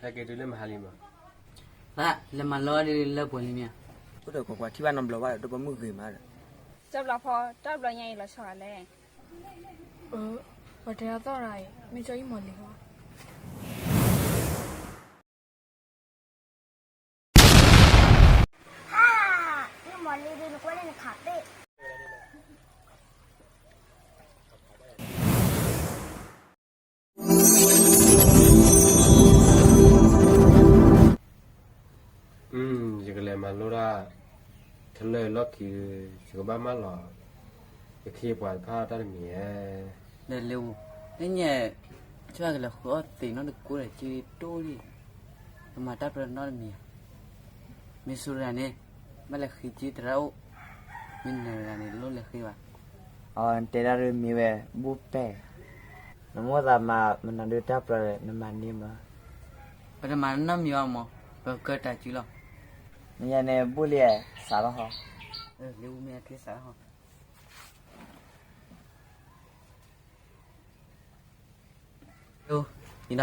ဟဲက့ၤတုၤလၢမဟါလံမး, သရၣ် လဲၤမၤလိဒ်လၢပှဲၤလံမ့ၢ်ဧါ, အိၣ်ဒီးကွၢ်ကွၢ်ထံၣ်ဘၣ်နီတဘျီဘၣ်ဒီး တပမုၢ်ဂ့ၤမးဒီး, တဘျီဖီ တဘျီညါအံၤလီၤဆီဂၤလဲၣ်, ပှၤတဲအသီၣ်ရၤအံၤ မ့ၢ်ကၠီအံၤမီၢ်လံၤဟီ မီၢ်လံၤဒ်နကွဲလၢနခးပ့ၣ် ယကလဲၤမၤလိတၢ်, ထလၢလီၢ်ခံ, ယကဘၣ်မၢလီၤ, ယခ့ယပှၤတဖၣ်တၢ်တမံၤဧါ, ဒီးလၢ, လၢညါ, ဆိကလဲၤဃုအီၣ်သ့ၣ်နီတကိးဒီးက့တိၢ်လံ, ကမၤတၢ်ပြၢနီတမံၤဧါ, မ့ၢ်ဆိတဂၤန့ၣ်, ဘၣ်လဲၤဃ့က့သရၣ်အိၣ်, မ့ၢ်နတဂၤန့ၣ် တလိၣ်လဲၤဃ့ဘၣ်. အတဲဒၣ်ဒ်မ့ၢ်ဝဲ, ဘူၣ်ပဲၢ်, နမိၣ်သးမၤမနုၤဒုးတၢ်ပြၢနမၤန့ၢ်မး, ပတမၤနီတမံၤဘၣ်မး, ပကၢတၢ်စုလီၤ. မ့ၢ်ယၤန့ၣ် ဘူၣ်လံ, စးထီၣ်ဟီ, လၢမ့ၢ်က့စးထီၣ်ဟီ ဒီး,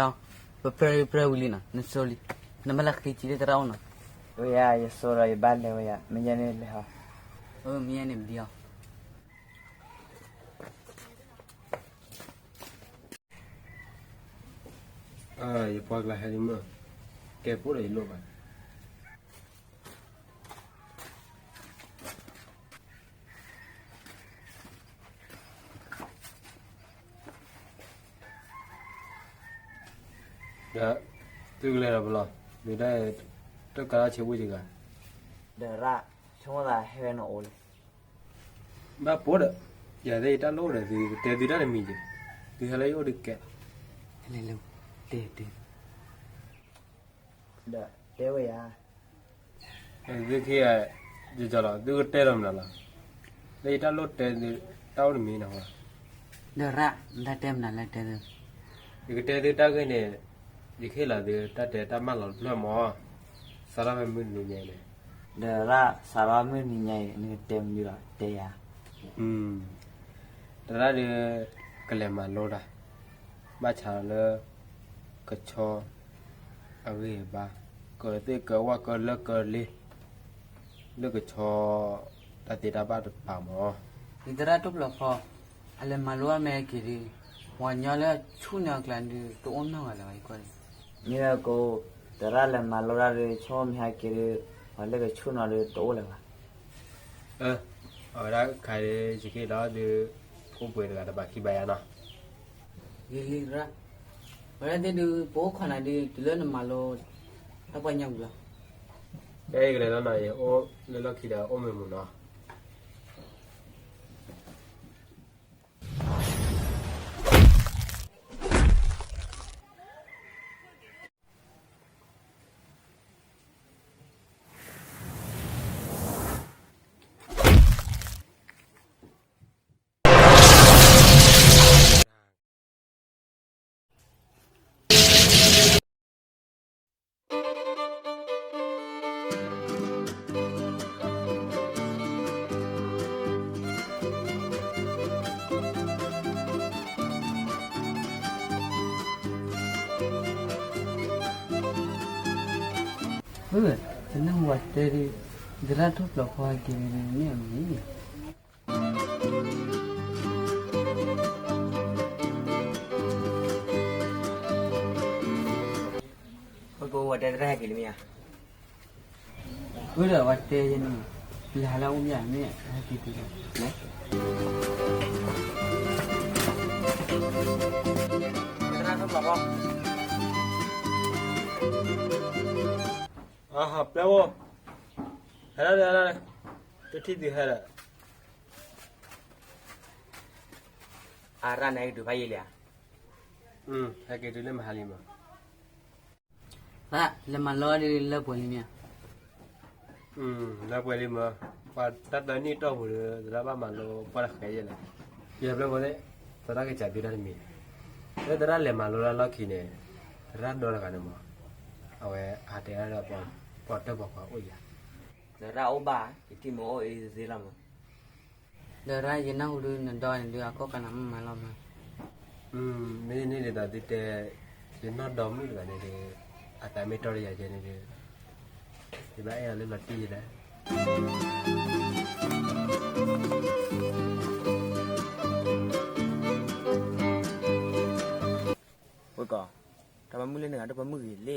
ပပြၢပြၢဝံၤလံနီၤ, နဆိလံ, နဘၣ်လဲၤဃ့က့လၢသရၣ်အိၣ်နီၤ. ဝဲယၤ ယဆိဒီးယဘၣ်လဲၤဝဲယၤ, မ့ၢ်ယဲန့ၣ်လဲၤဟီ, မ့ၢ်ယဲန့ၣ်ပဒံအီၤ. ယပှၤကျါဟဲဒ်မး, ကဲပိၢ်ဒီးယလိၣ်ဘၣ် ဒီး, သုကလဲၤဒီးပလီၢ်, ဒုးတၢ်, တၢ်ကါလၢဆၢဝံၣ်တဂၤ, ဒီးရၣ်, ဆိကမိၣ်သးဟဲဝဲနအိၣ်လံ, ဘၣ်ပိာ်ဒီး, ယၤသ့ၣ်ယတၢ်လိၣ်ဒီးသုကတဲသုတၢ်တမံၤက့ၤ, သုဟဲလၢယအိၣ်ဒုးကဲ, ဟဲလၢ, တဲ, ဒီးတဲဝဲယၤ သုခံဂၤ, ယကၠီလီၤ သုကတဲလီၤမနုၤလီၤ, လၢယတၢ်လိၣ်တဲသုတၢ်အိၣ်တမံၤနီၤ, ဒီးရၣ် နတၢ်တဲမနုၤလၢတဲသု, ယကတဲသုတၢ်ဂ့ၢ်န့ၣ်, ယကဟ့ၣ်လီၤသုတၢ်တဲတၢ်မၢလီၤတဖျၢၣ်မး, စးထီၣ်ဖဲမုၢ်တနံၤညါအံၤန့ၣ်, ဒီးရၣ် စးထီၣ်မုၢ်တနံၤညါအံၤ နကတဲမနုၤလီၤတဲယၤ သရၣ်ဒုး, ကလဲၤမၤလိတၢ်, ဘၣ်ဆၣ်လၢ, ကဆီ, အဂံၢ်အဘါ, ကသ့ၣ်ကဝၣ်ကလၢကလ့, လၢကဆီ, တၢ်သ့တၢ်ဘၣ်တဖၣ်မး, ဒ်သရၣ်ထိၣ်ဖျိးဖီ, အလဲၤမၤလိအမဲာ်က့ၤဒုး, ပှၤညီလၢအဆူၣ်န့ၢ်အကျါဒုး တအိၣ်နီတဂၤလၢၤဘၣ်အံၤကွၢ်န့ၣ်, မ့ၢ်ဝဲကိး, သရၣ်လဲၤမၤလိတၢ်ဒုး ဆိကမိၣ်မ့ၢ်ဟဲက့ၤဒုး, ပှၤလၢကဆူၣ်နီၤဒုးတအိၣ်လၢၤဘၣ် အဝဲဒၣ်ခါအံၤ ယကဟ့ၣ်လီၤသု, အိၣ်ပှဲၤတဂၤတဘးခံဘးယါနီၤ, ဂ့ၤဂ့ၤသရၣ်, ဝဲဒၣ်သ့ၣ်ဒုး ပအိၣ်ခိးနၤဒုး တုၤလၢနမၤလိ, တၢ်ပှၤညါဝံၤလီၤ, ကဲယကလဲၤလီၤနီၤ ယအိၣ်လၢလီၢ်ခံဒီးအိၣ်မ့ၢ်မုာ်နီၤ တနၢ်ဟူဝဲတဲဒုး, သရၣ်ထိၣ်ဖျိးဖီဟဲက့ၤန့ၣ်မ့ၢ်အမံၤ ပကဝဲတဲသရၣ်ဟဲက့ၤလံမ့ၢ်ဧါ, အၢဒီးဝဲတဲယဲန့ၣ်, ပလဲၤဟးလၢအအိၣ်မ့ၢ်ဧါ မ့ၢ်ဟဲက့ၤတုၤလီၤ, သရၣ်ထိၣ်ဖျိးဖီ, အဟးပျဲဝဲ, ဟဲလၢ, တထံၣ်သုဟဲဒီး အရၣ်န့ၣ်ဟဲက့ၤတုၤဖးယံာ်လံဧါ, ဟဲက့ၤတုၤလၢမဟါလံမး, သရၣ် လဲၤမၤလိဒ်လၢပှဲၤလံမ့ၢ်ဧါ, လၢပှဲၤလံမး, ပှၤတၢ်တနံၣ်တီၢ်ပူၤဒီး သရၣ်ဘၣ်မၤလိပှၢ်တဃဲးယဲၢ်လဲၣ်, ယဟဲပျဲၢ်ဖိသ့ၣ်, သရၣ်ကစၢ်သုတၢ်တမံၤ, လၢသရၣ်လဲၤမၤလိတၢ်လီၢ်ခံန့ၣ်, သရၣ်ဒီတဂၤန့ၣ်မး, အဝဲအဟးတဲဒၣ်ဒီး, ပှၤတၢၢ်ပှၤကွၢ်အိၣ်ယၤ, သရၣ်အိၣ်ဘၣ်, ယထံၣ်မ့ၢ်အိၣ်အ့သ့လီၤမး ဒီးရၣ် ယနၢ်ဟူဒုးနဒီန့ၣ်ဒုး အကီၢ်ကနၤမ့ၢ်မၤလီၤမး, မ့ၢ်န့ၣ်ဒ်သိးသုတဲ, ယနီၢ်ဒီမုၣ်တဂၤန့ၣ်ဒုး, အသးမ့ၢ်တီတယၤယဲန့ၣ်ဒီး, ယဘၣ်အဲၣ်အီၤလၢလီၤတံၢ်ယဲဒၣ်. ဝဲကီး, တၢ်ပိာ်မုၣ်လၢနဂၤ တၢ်ပိာ်မုၣ်ဂ့ၤလံ.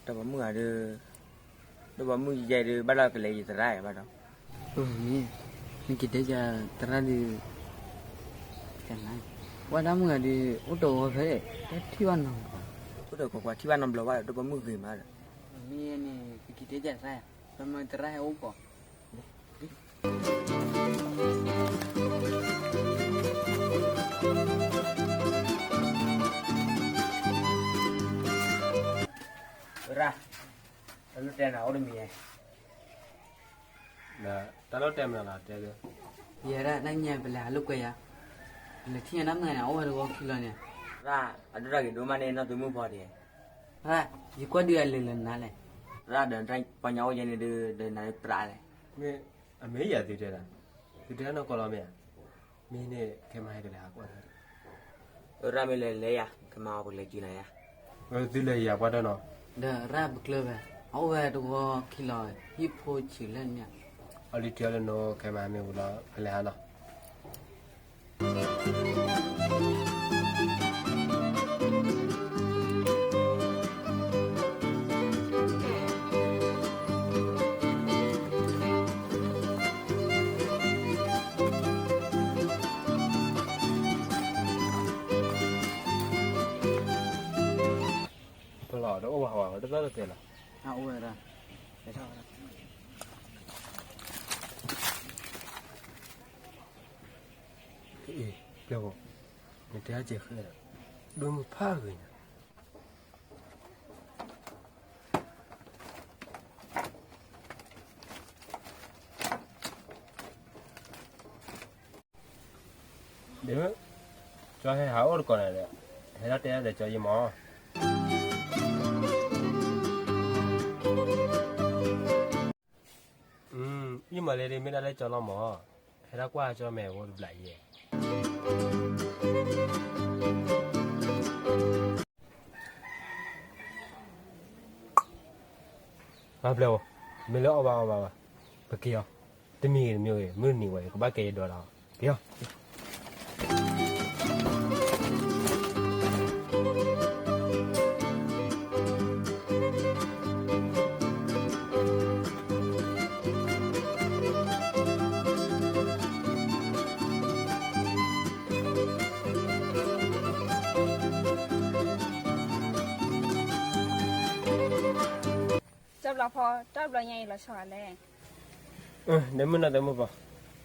တၢ်ပိာ်မုၣ်ဂၤဒီး, တၢ်ပိာ်မုၣ်ယဲဒုး ဘၣ်ဒီးကလဲၤယသရၣ်ဘၣ်ဒီး, မ့ၢ်, နက့ၤတဲယသရၣ်ဒုး, ဝဲဒၣ်မုၣ်ဂၤဒီး အိၣ်တ့ၢ်ဝဲဖဲ, တထံၣ်ဘၣ်နီတဘျီ, အိၣ်တ့ၢ်ကွၢ်ကွၢ်ထံၣ်ဘၣ်နီတဘျီဘၣ်ဒီး တၢ်ပိာ်မုၣ်ဂ့ၤမးဒီး, မ့ၢ်န့ၣ် ကက့ၤတဲယသရၣ်, ပမ့ၢ်သရၣ်ဟဲအိၣ်ကီး ရၣ်, တၢ်လိၣ်တဲနၤအိၣ်တမံၤ, တၢ်လိၣ်တဲမနုၤလီၤတဲ, ယဲဒၣ်တၢ်ညါပလဲၤဟးလိာ်ကွဲယၤ, ပလဲၤထံၣ်ညါတၢ်မုၣ်ဂၤန့ၣ် အိၣ်ဝဲတဝီခံလီၤန့ၣ်, ရၣ်, အဒိၣ်တၢ်ဂ့ၤဒိၣ်မးန့ၣ် နီၢ်သုမုၣ်ဖီဒံး, ရၣ်, ယကွၢ်ဒုးအလၢာ်လၢာ်နၤလဲၣ်, ရၣ်ဒီးတၢ်ပီညါအိၣ်ယဲန့ၣ်ဒုး ဒီးနၤပြးလဲၣ်, မ့ၢ်, အမ့ၢ်ယၤသုတဲဒၣ်, သုတဲနီၢ်ကီၢ်လီၤမ့ၢ်ဧါ, မ့ၢ်န့ၣ် ခဲမၤဟဲကလဲၤဟးကွၢ် ရၣ်မ့ၢ်လဲၤလဲၤယၤ ကမၤအီၤပကလဲၤက့ၤနၤယၤ, သုလဲၤယၤပှၢ်တၢၢ်နီၤ, ဒီးရၣ်ပကျၢၢ်ဝဲ, အအိၣ်ဝဲတဝီခံလီၤ, ဟံၣ်ဖိဆံးလၢန့ၣ်, အလံၤထံအီၤလၢနိခဲမၤမ့ၢ်ဝံၤလီၤ ပလဲၤဟးနီၤ. ပလီၤတအိၣ်ဘၣ်ဝဲ တသီၣ်တသဲးလီၤ, အအိၣ်ဝဲဒၣ်, အ့ၣ်, ပျဲၢ်ဘီ, နတဲအကဲၤဃဲဒီး, ဒိၣ်မုၢ်ဖးဂ့ၤညါ ဒ့မုၣ်, ကၠီဟဲဟးအိၣ်တကိးနၤဒီး, ဟဲဒၣ်တဲဒၣ်ဒီးကၠီယံမီၤ, အံၤမီၤလ့ဒုးမ့ၢ်ဒၣ်လၢကၠီလီၤမီၤ, ဟဲဒၣ်ကွၢ်ကၠီမဲာ်ဝဲတဘျီယဲ မၤပျဲၢ်ဧိၤ, မ့ၢ်လၢအီၣ်ဘၣ်အီဘၣ်ဘၣ်, ပက့ၤအီၤ, တမံၤဂ့ၤတမံၤဂ့ၤ မုၢ်နံၤဝဲ ကဘၣ်ကဲယဒိးလီၤ, က့ၤအီၤ. ကၠီဘျီဖီ, တၢ်ဘျီညါအံၤလီၤဆီလဲၣ်. ဒ့မုၣ်နီၢ်သုမုၣ်ဖီ,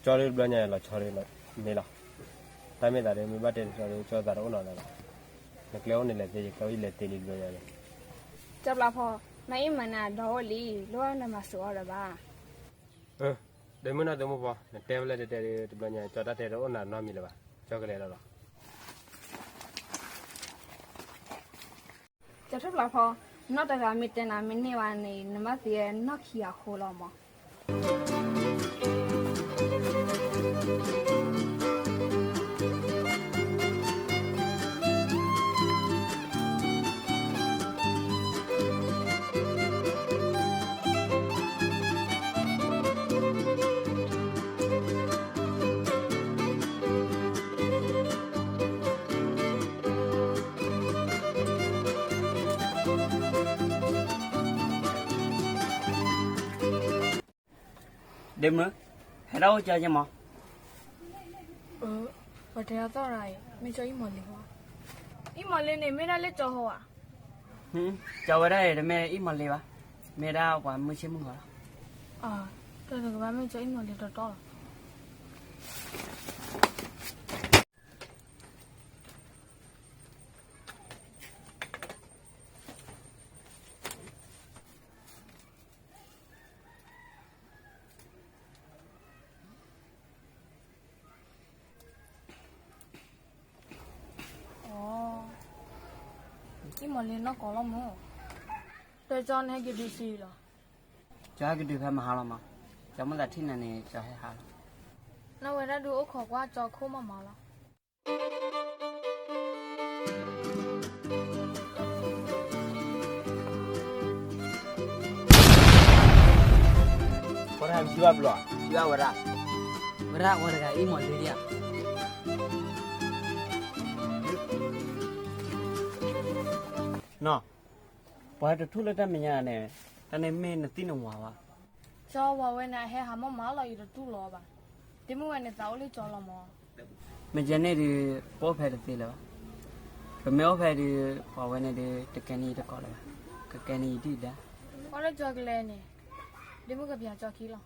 ကၠီလၢတဘျီညါအံၤလီၤဆီလၢမ့ၢ်လီၤ, တၢ်မ့ၢ်သးဒ်မ့ၢ်ဘၣ်တဲတဆီလၢကၠီသးတအိၣ်နီၤလၢၤဘၣ်, နကျဲအိၣ်န့ၣ်လဲၤသ့ ယကျဲအိၣ်ယလဲၤသ့လံတဘျီညါန့ၣ်, ကၠီဘျီဖီ, နအံၣ်မၤနၤဒီးအိၣ်လံ လိၣ်နမၤစၢၤအီၤဒီးဘၣ်. ဒ့မုၣ်နီၢ်သုမုၣ်ဖီ, နတဲဝဲလၢတဲတဲဒ်တဘျီညါ ကၠီတၢ်တဲတအိၣ်နၤနီတမံၤလၢၤဘၣ်, ကၠီကလဲၤလီၤလီၤ. ကၠီထူၣ်ဖျိးဖီ, နီၢ်တဂၤမ့ၢ်တဲနၤမ့ၢ်န့ၢ်ဘၣ်န့ၣ် နဘၣ်သံနီၢ်ခံဂၤဃိလီၤမး. ဒ့မုၣ်, ဟဲဒၣ်အိၣ်ကၠီယဲမး. ပှၤတဲအသီၣ်ရၤအံၤ မ့ၢ်ကၠီအံၣ်မီၤလ့ၤဧါ. အံၣ်မီၤလ့ၤန့ၣ် မ့ၢ်ဒၣ်လၢကၠီဟီဧါ. ကၠီဝဲဒၣ်အံၤ တမ့ၢ်အံၣ်မီၤလ့ၤဘၣ်, မ့ၢ်ဒၣ်ပှၤမုၢ်ဆ့ၣ်မုၢ်ဂီၤလီၤ. တၢ်တကဘၣ်မ့ၢ်ကၠီအံၣ်မီၤလ့ၤတီတီလီၤ. အံၣ်မီၤလ့ၤနီၢ်ကီၢ်လီၤမး, တဲကၠီနဟဲက့ၤဒုးဆံးလီၤ. ကၠီဟဲက့ၤဒုးဖဲမဟါလီၤမး, ကၠီမ့ၢ်သးထံၣ်နၤန့ၣ် ကၠီဟဲဟးလီၤ. နဝဲဒၣ်ဒုးအိၣ်ခိးကွၢ်ကၠီခိၣ်မးမးလီၤ. ပှၤတဂၤမံၤဘၣ်ဘျီ, ဝဲဒၣ်, ဝဲဒၣ်ပှၤတဂၤအံၤမ့ၢ်လံဧါ. နီၤ, ပှၤတထူၣ်လၢတၢ်မဲာ်ညါန့ၣ်, တၢ်န့ၣ်မ့ၢ်နသံၣ်နဝၤဘၣ်. ကၠီဝၤဝဲန့ၣ် အဟဲဟးမီၢ်မးလီၤ ယတတူၢ်လိာ်အီၤဘၣ်. ဒ့မုၣ်ဝဲန့ၣ်သးအိၣ်လၢကၠီလီၤမး. မ့ၢ်ကဲန့ၣ်ဒီး ပအိၣ်ဖဲတသ့လၢၤဘၣ်. ပမ့ၢ်အိၣ်ဖဲဒီး ပှၤဝဲန့ၣ်ဒီး တကဲန့ၢ်ယတကိးလၢၤဘၣ်. ကကဲန့ၢ်ယဒံၣ်ဒါ. ကွၢ်လၢကၠီကလဲၤန့ၣ်, ဒ့မုၣ်ကပၠးကၠီခံလီၤ.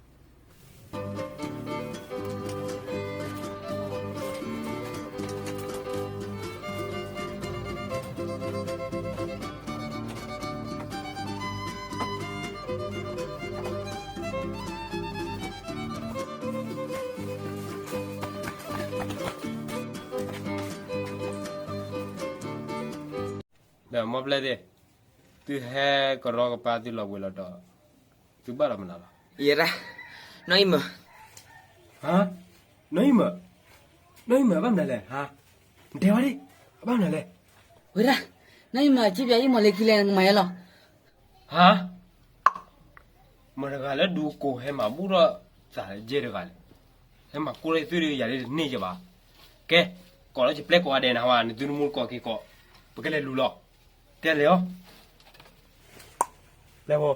ဒီးမ်ပျဲၢ်သ့ၣ်, သုဟဲကရီကပါသုလီၤဘှံးလီၤတီၤ, သုဘၣ်လီၤမနုၤလီၤ. ယဲဒၣ်, နီၢ်အံၤမၢၢ်. ဟါ, နီၢ်အံၤမၢၢ်, နီၢ်အံၤမၢၢ် အဘၣ်မနုၤလဲၣ်, ဟါ, နတဲဝဲဒၣ်, အဘၣ်မနုၤလဲၣ်. ဝဲဒၣ်, နီၢ်အံၤမၢၢ် က့ပၠးအံၤမီၢ်လၢခံလဲၣ် နကမၤယဲလီၤ. ဟါ မတၤတဂၤလၢဒူကိးဟဲမၤဘူၣ်ထီၣ်သးယဲၢ်တဂၤလဲၣ်. ဟဲမၤကိၢ်ထီၣ်သုဒီးယၤဒ်တန့ၢ်ယဘၣ်. ကဲ, ကိးလၢယပျဲၢ်ကိးဂၤဒဲးနဟါ, နသုတမူတကိးက့ၤကိး, ပကလဲၤလူၤလီၤ. ကဲလဲၤအီၤ. ပျဲၢ်ဖိ,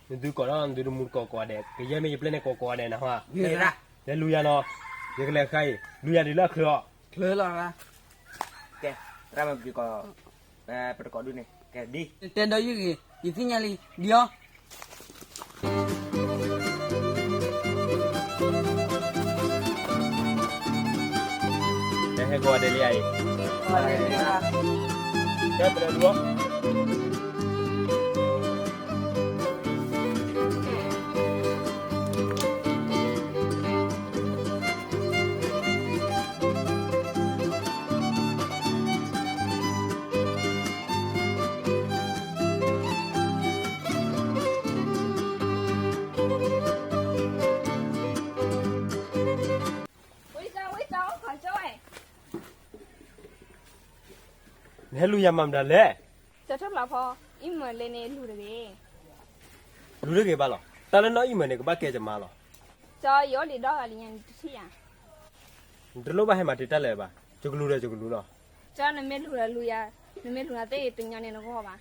နသုကိးထီၣ်နသုတမူတကိးကိးဂၤဒဲး, ကယဲၢ်မ့ၢ်ယပျဲၢ်န့ၣ်ကိးကိးဂၤဒဲးနဟါ. လဲၤလူၤယၤနီၤ, ယကလဲၤဃါအံၤ, လူၤယၤဒ်လၢအချၢအီၤ. ချၢလီၤ. ကဲ, သရၣ်မုၣ်ပကကိး, ပတကိးဒူၣ်န့ၣ်, ကဲဒ်, တဲဒီးယဂ့ၤ, ယသ့ၣ်ညါလံ, ဒ်အီၤ. ဟဲကိးဂၤဒဲးလံအံၤ, ကဲပလဲၤလူၤလီၤ. နဟဲလူၤယၤမၤမတၤလဲၣ်. ကၠီထၢၣ်ဖျါဖီ, အံၣ်မၢၢ်လဲၤန့ၣ်လူၤတဂ့ၤ. လူၤတဂ့ၤဘၣ်လီၤ. တၢ်လၢနီၢ်အံၣ်မၢၢ်န့ၣ် ကဘၣ်ကဲကမါလီၤ. ကၠီယအိၣ်လံဒီဂၤလံညါန့ၣ်တထံၣ်ဧါ. နတလိၣ်ဘၣ်ဟဲမၤတ့ၢ်တၢ်လၢၤဘၣ်, ယကလူၤဒီးယကလူၤလီၤ. ကၠီနမ့ၢ်လူၤဒီးလူၤယၤ, နမ့ၢ်လူၤနၤသ့ၣ်တညီန့ၣ်နဂီၢ်ဘၣ်.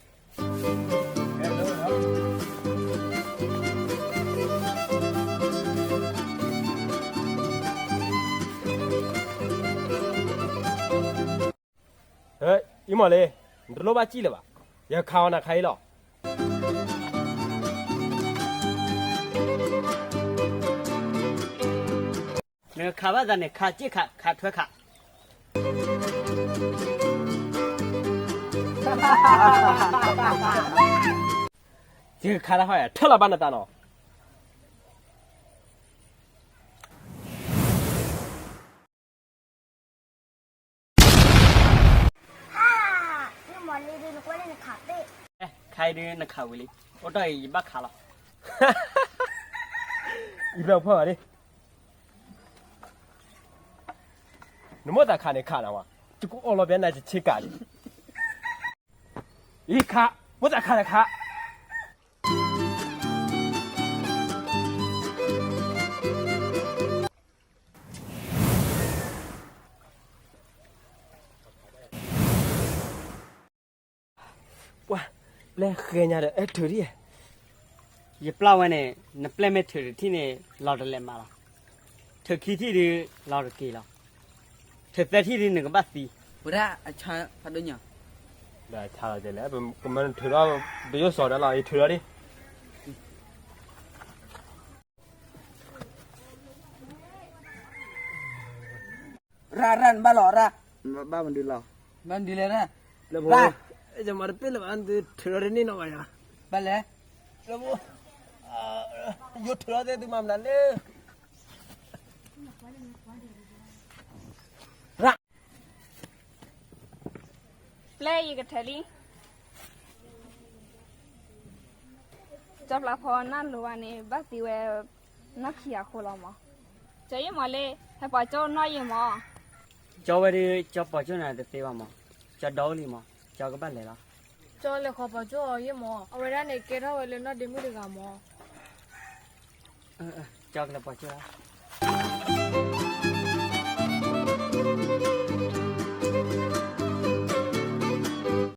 အံၤမၢၢ်လံ, နတလိၣ်ဘၣ်စံၣ်လၢၤဘၣ်. ယကခးအီၤနၤခးအံၤလီၤ. နခးဘၣ်သးန့ၣ် ခးစ့ၢ်ခး, ခးထွဲခး. ယကခးတၢ်ဟီ, ထၢၣ်လီၤဘၣ်နသးနီၤ. ခါအံၤဒုးနခးဝံၤလံ, အိၣ်တ့ၢ်အံၤယဘၣ်ခးလီၤ. အံၤဘၣ်ဖီၣ်ဘၣ်လံ. နမိၣ်သးခးန့ၣ်ခးနၤဝဲ, ယကအီၣ်လီၤဘၣ်နၤယဆ့ကၤလံ. အံၤခး, မိၣ်သးခးန့ၣ်ခး. ပှၤ, ပျဲၢ်ဃဲညါဒီး အဲၣ်ထုးဒံးဧါ. ယပျၢ်ဝဲန့ၣ်, နပျဲၢ်မ့ၢ်ထုးတထံၣ်န့ၣ် လီၤတလဲၤမးလီၤ. ထုးခံထံၣ်ဒုး လီၤတက့ၤလီၤ. ထုးသၢထံၣ်ဒုး နကဘၣ်သံ. ဝဲဒၣ်အဆါဖးဒိၣ်ညါ. ဒီးအဆါလီၤကလဲၣ်, ကမၢနထုးဒီး, ပယိၣ်စီၤဒီးလီၤ, ယထုးဒီးဒံး. ရၣ်ရၣ် နဘၣ်လီၤရၣ်, ဘၣ်မနုၤလီၤ, ဘၣ်မနုၤလဲၣ်ရၣ်, လၢဖိ, ယမၤတပ့ၢ်လၢၤဘၣ်, ထုးထီၣ်တန့ၢ်နီၤဘၣ်ယၤ, ဘၣ်လဲၣ်, လၢဖိ, ယိၣ်ထုးထီၣ်သ့ၣ်သုမၤမနုၤလဲၣ်, ရၣ်, ပျဲၢ်ယကထၢၣ်လံ. ကၠီဖျါဖီနၢ်လိၤဘၣ်န့ၣ် ဘၣ်သံဝဲနီၢ်ခံဂၤအဃိလီၤမး. ကၠီယဲၢ်မးလၢ ဟဲပိာ်ကၠိနီၢ်ယဲၢ်မး. ကၠီဝဲဒုး ကၠီပိာ်ကၠိနၤတသ့ဘၣ်မး, ကၠီဒီလံမး. ကၠီကဘၣ်လဲၤလီၤ. ကၠီလဲၤဃီၤပိာ်ကၠိအီၤယဲၢ်မၢ်, အဝဲဒၣ်န့ၣ်ကဲထီၣ်ဝဲလၢနီၢ်ဒ့မုၣ်တဂၤမၢ်. ကၠီကလဲၤပိာ်ကၠိလီၤ.